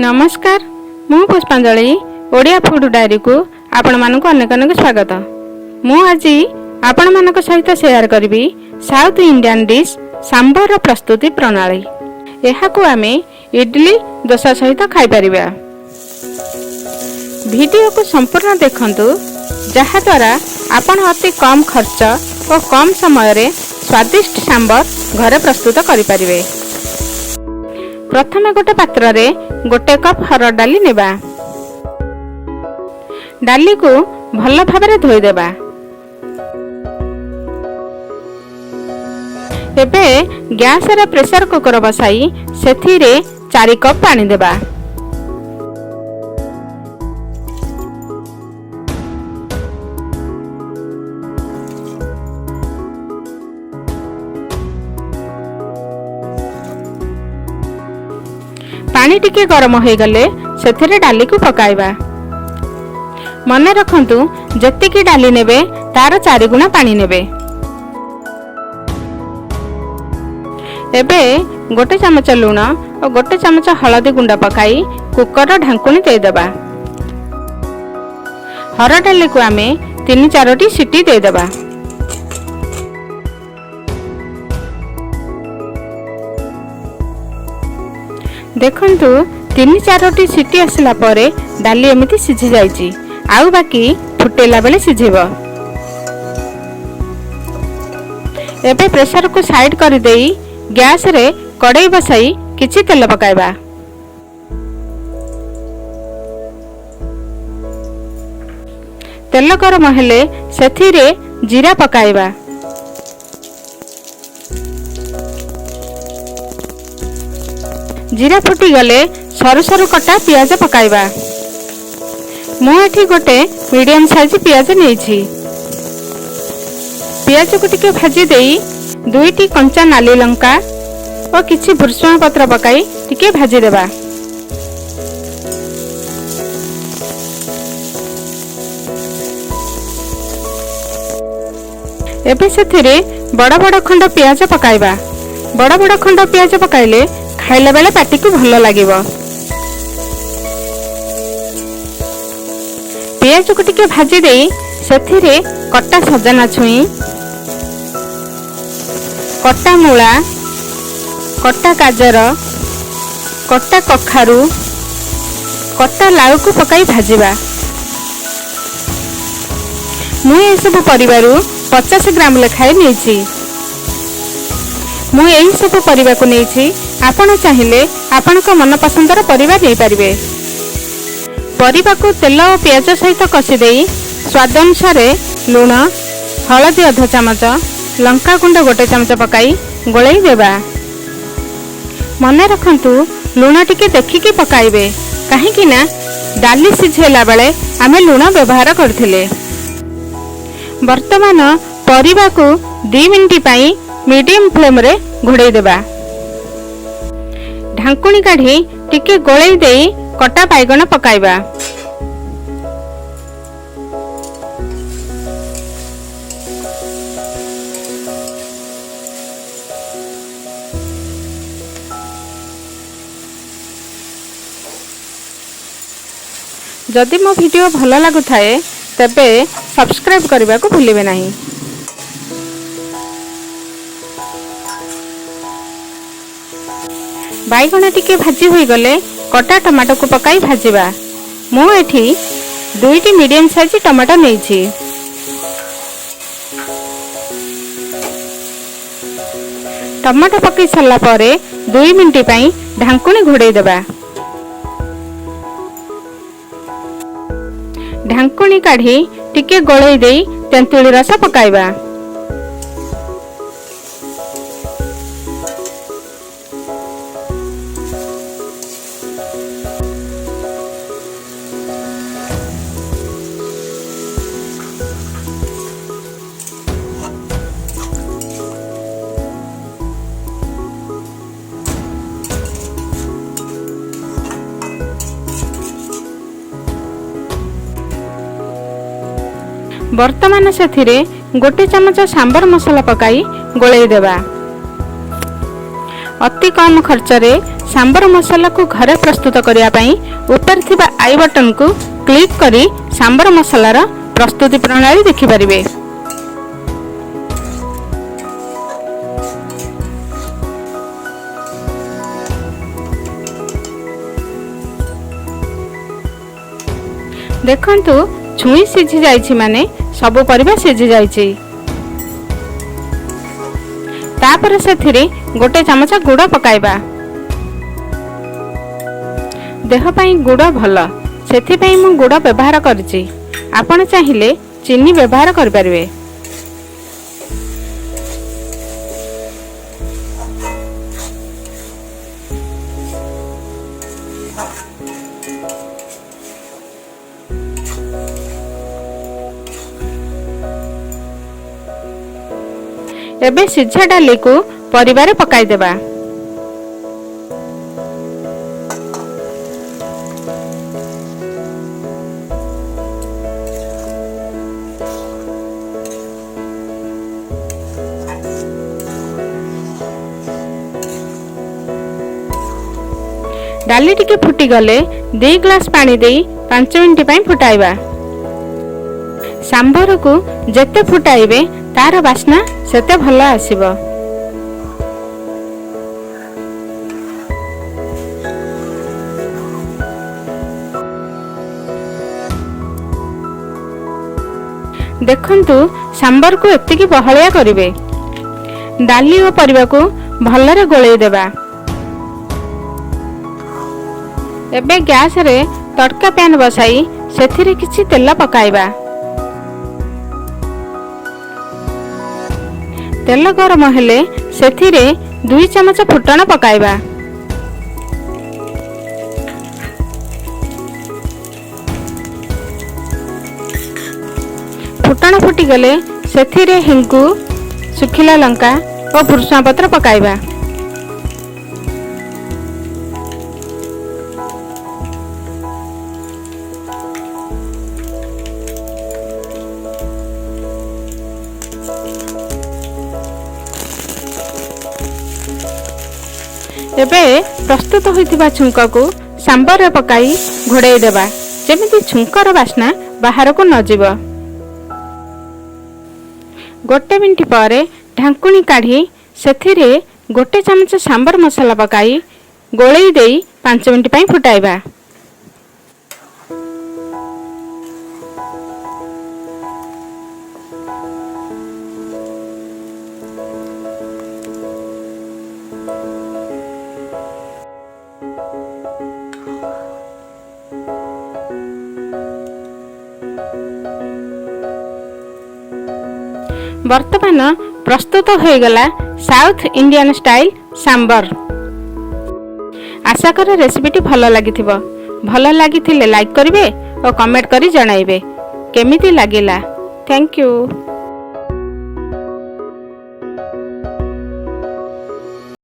ନମସ୍କାର, ମୁଁ ପୁଷ୍ପାଞ୍ଜଳି, ଓଡ଼ିଆ ଫୁଡ୍ ଡାଏରୀକୁ ଆପଣମାନଙ୍କୁ ଅନେକ ଅନେକ ସ୍ୱାଗତ। ମୁଁ ଆଜି ଆପଣମାନଙ୍କ ସହିତ ସେୟାର କରିବି ସାଉଥ୍ ଇଣ୍ଡିଆନ୍ ଡିଶ୍ ସାମ୍ବରର ପ୍ରସ୍ତୁତି ପ୍ରଣାଳୀ। ଏହାକୁ ଆମେ ଇଡଲି, ଦୋସା ସହିତ ଖାଇପାରିବା। ଭିଡ଼ିଓକୁ ସମ୍ପୂର୍ଣ୍ଣ ଦେଖନ୍ତୁ, ଯାହାଦ୍ୱାରା ଆପଣ ଅତି କମ୍ ଖର୍ଚ୍ଚ ଓ କମ୍ ସମୟରେ ସ୍ୱାଦିଷ୍ଟ ସାମ୍ବର ଘରେ ପ୍ରସ୍ତୁତ କରିପାରିବେ। ପ୍ରଥମେ ଗୋଟେ ପାତ୍ରରେ 1 କପ୍ ହରଡ଼ ଡାଲି ନେବା। ଡାଲିକୁ ଭଲ ଭାବରେ ଧୋଇଦେବା। ଏବେ ଗ୍ୟାସରେ ପ୍ରେସର କୁକର ବସାଇ ସେଥିରେ 4 କପ୍ ପାଣି ଦେବା। ପାଣି ଟିକେ ଗରମ ହୋଇଗଲେ ସେଥିରେ ଡାଲିକୁ ପକାଇବା। ମନେ ରଖନ୍ତୁ, ଯେତିକି ଡାଲି ନେବେ ତାର ଚାରିଗୁଣା ପାଣି ନେବେ। ଏବେ 1 ଚାମଚ ଲୁଣ ଓ 1 ଚାମଚ ହଳଦୀ ଗୁଣ୍ଡ ପକାଇ କୁକରର ଢାଙ୍କୁଣୀ ଦେଇଦେବା। ହରଡ଼ ଡାଲିକୁ ଆମେ ତିନି ଚାରୋଟି ସିଟି ଦେଇଦେବା। ଦେଖନ୍ତୁ, ତିନି ଚାରୋଟି ସିଟି ଆସିଲା ପରେ ଡାଲି ଏମିତି ସିଝି ଯାଇଛି। ଆଉ ବାକି ଫୁଟେଇଲା ବେଳେ ସିଝିବ। ଏବେ ପ୍ରେସରକୁ ସାଇଡ୍ କରିଦେଇ ଗ୍ୟାସରେ କଡ଼େଇ ବସାଇ କିଛି ତେଲ ପକାଇବା। ତେଲ ଗରମ ହେଲେ ସେଥିରେ ଜିରା ପକାଇବା। ଜିରା ଫୁଟିଗଲେ ସରୁ ସରୁ କଟା ପିଆଜ ପକାଇବା। ମୁଁ ଏଠି ଗୋଟେ ମିଡିୟମ ସାଇଜ ପିଆଜ ନେଇଛି। ପିଆଜକୁ ଟିକେ ଭାଜି ଦେଇ ଦୁଇଟି କଞ୍ଚା ନାଲି ଲଙ୍କା ଓ କିଛି ଭୃଷୁଙ୍ଗା ପତ୍ର ପକାଇ ଟିକେ ଭାଜିଦେବା। ଏବେ ସେଥିରେ ବଡ଼ ବଡ଼ ଖଣ୍ଡ ପିଆଜ ପକାଇବା। ବଡ଼ ବଡ଼ ଖଣ୍ଡ ପିଆଜ ପକାଇଲେ ଖାଇଲା ବେଳେ ପାଟିକୁ ଭଲ ଲାଗିବ। ପିଆଜକୁ ଟିକେ ଭାଜି ଦେଇ ସେଥିରେ କଟା ସଜନା ଛୁଇଁ, କଟା ମୂଳା, କଟା ଗାଜର, କଟା କଖାରୁ, କଟା ଲାଉକୁ ପକାଇ ଭାଜିବା। ମୁଁ ଏସବୁ ପରିବାରୁ 50 ଗ୍ରାମ ଲେଖାଏଁ ନେଇଛି। ମୁଁ ଏହି ସବୁ ପରିବାକୁ ନେଇଛି। ଆପଣ ଚାହିଁଲେ ଆପଣଙ୍କ ମନପସନ୍ଦର ପରିବା ନେଇପାରିବେ। ପରିବାକୁ ତେଲ ଓ ପିଆଜ ସହିତ କଷି ଦେଇ ସ୍ୱାଦ ଅନୁସାରେ ଲୁଣ, ହଳଦୀ ଅଧ ଚାମଚ, ଲଙ୍କା ଗୁଣ୍ଡ 1 ଚାମଚ ପକାଇ ଗୋଳେଇ ଦେବା। ମନେ ରଖନ୍ତୁ, ଲୁଣ ଟିକେ ଦେଖିକି ପକାଇବେ, କାହିଁକି ନା ଡାଲି ସିଝେଇଲା ବେଳେ ଆମେ ଲୁଣ ବ୍ୟବହାର କରିଥିଲେ। ବର୍ତ୍ତମାନ ପରିବାକୁ 2 ମିନିଟ୍ ପାଇଁ ମିଡିୟମ ଫ୍ଲେମ୍ରେ ଘୋଡ଼େଇ ଦେବା। ଢାଙ୍କୁଣୀ କାଢ଼ି ଟିକେ ଗୋଳେଇ ଦେଇ କଟା ବାଇଗଣ ପକାଇବା। ଯଦି ମୋ ଭିଡ଼ିଓ ଭଲ ଲାଗୁଥାଏ, ତେବେ ସବସ୍କ୍ରାଇବ୍ କରିବାକୁ ଭୁଲିବେ ନାହିଁ। ବାଇଗଣ ଟିକେ ଭାଜି ହୋଇଗଲେ କଟା ଟମାଟୋକୁ ପକାଇ ଭାଜିବା। ମୁଁ ଏଠି ଦୁଇଟି ମିଡ଼ିୟମ ସାଇଜ୍ ଟମାଟୋ ନେଇଛି। ଟମାଟୋ ପକାଇ ସାରିଲା ପରେ 2 ମିନିଟ୍ ପାଇଁ ଢାଙ୍କୁଣୀ ଘୋଡ଼େଇ ଦେବା। ଢାଙ୍କୁଣୀ କାଢ଼ି ଟିକେ ଗୋଳେଇ ଦେଇ ତେନ୍ତୁଳି ରସ ପକାଇବା। ବର୍ତ୍ତମାନ ସେଥିରେ 1 ଚାମଚ ସାମ୍ବର ମସଲା ପକାଇ ଗୋଳେଇ ଦେବା। ଅତି କମ୍ ଖର୍ଚ୍ଚରେ ସାମ୍ବର ମସଲାକୁ ଘରେ ପ୍ରସ୍ତୁତ କରିବା ପାଇଁ ଉପରେ ଥିବା I ବଟନକୁ କ୍ଲିକ୍ କରି ସାମ୍ବର ମସଲାର ପ୍ରସ୍ତୁତି ପ୍ରଣାଳୀ ଦେଖିପାରିବେ। ଦେଖନ୍ତୁ, ଛୁଇଁ ସିଝି ଯାଇଛି, ମାନେ ସବୁ ପରିବା ସିଝି ଯାଇଛି। ତାପରେ ସେଥିରେ ଗୋଟେ ଚାମଚ ଗୁଡ଼ ପକାଇବା। ଦେହ ପାଇଁ ଗୁଡ଼ ଭଲ, ସେଥିପାଇଁ ମୁଁ ଗୁଡ଼ ବ୍ୟବହାର କରିଛି। ଆପଣ ଚାହିଁଲେ ଚିନି ବ୍ୟବହାର କରିପାରିବେ। ଏବେ ସିଝା ଡାଲିକୁ ପରିବାରେ ପକାଇଦେବା। ଡାଲି ଟିକେ ଫୁଟିଗଲେ 2 ଗ୍ଲାସ୍ ପାଣି ଦେଇ 5 ମିନିଟ୍ ପାଇଁ ଫୁଟାଇବା। ସାମ୍ବରକୁ ଯେତେ ଫୁଟାଇବେ, ତାର ବାସ୍ନା ସେତେ ଭଲ ଆସିବ। ଦେଖନ୍ତୁ, ସାମ୍ବରକୁ ଏତିକି ବହଳିଆ କରିବେ। ଡାଲି ଓ ପରିବାକୁ ଭଲରେ ଗୋଳେଇ ଦେବା। ଏବେ ଗ୍ୟାସରେ ତଡ଼କା ପ୍ୟାନ୍ ବସାଇ ସେଥିରେ କିଛି ତେଲ ପକାଇବା। ତେଲ ଗରମ ହେଲେ ସେଥିରେ 2 ଚାମଚ ଫୁଟଣ ପକାଇବା। ଫୁଟଣ ଫୁଟିଗଲେ ସେଥିରେ ହେଙ୍ଗୁ, ଶୁଖିଲା ଲଙ୍କା ଓ ଭୃଷୁଙ୍ଗା ପତ୍ର ପକାଇବା। ଏବେ ପ୍ରସ୍ତୁତ ହୋଇଥିବା ଛୁଙ୍କକୁ ସାମ୍ବରରେ ପକାଇ ଘୋଡ଼େଇ ଦେବା, ଯେମିତି ଛୁଙ୍କର ବାସ୍ନା ବାହାରକୁ ନ ଯିବ। ଗୋଟେ ମିନିଟ୍ ପରେ ଢାଙ୍କୁଣୀ କାଢ଼ି ସେଥିରେ ଗୋଟେ ଚାମଚ ସାମ୍ବର ମସଲା ପକାଇ ଗୋଳେଇ ଦେଇ 5 ମିନିଟ୍ ପାଇଁ ଫୁଟାଇବା। ବର୍ତ୍ତମାନ ପ୍ରସ୍ତୁତ ହୋଇଗଲା ସାଉଥ ଇଣ୍ଡିଆନ୍ ଷ୍ଟାଇଲ୍ ସାମ୍ବର। ଆଶା କରେ ରେସିପିଟି ଭଲ ଲାଗିଥିବ। ଭଲ ଲାଗିଥିଲେ ଲାଇକ୍ କରିବେ ଓ କମେଣ୍ଟ କରି ଜଣାଇବେ କେମିତି ଲାଗିଲା। Thank you.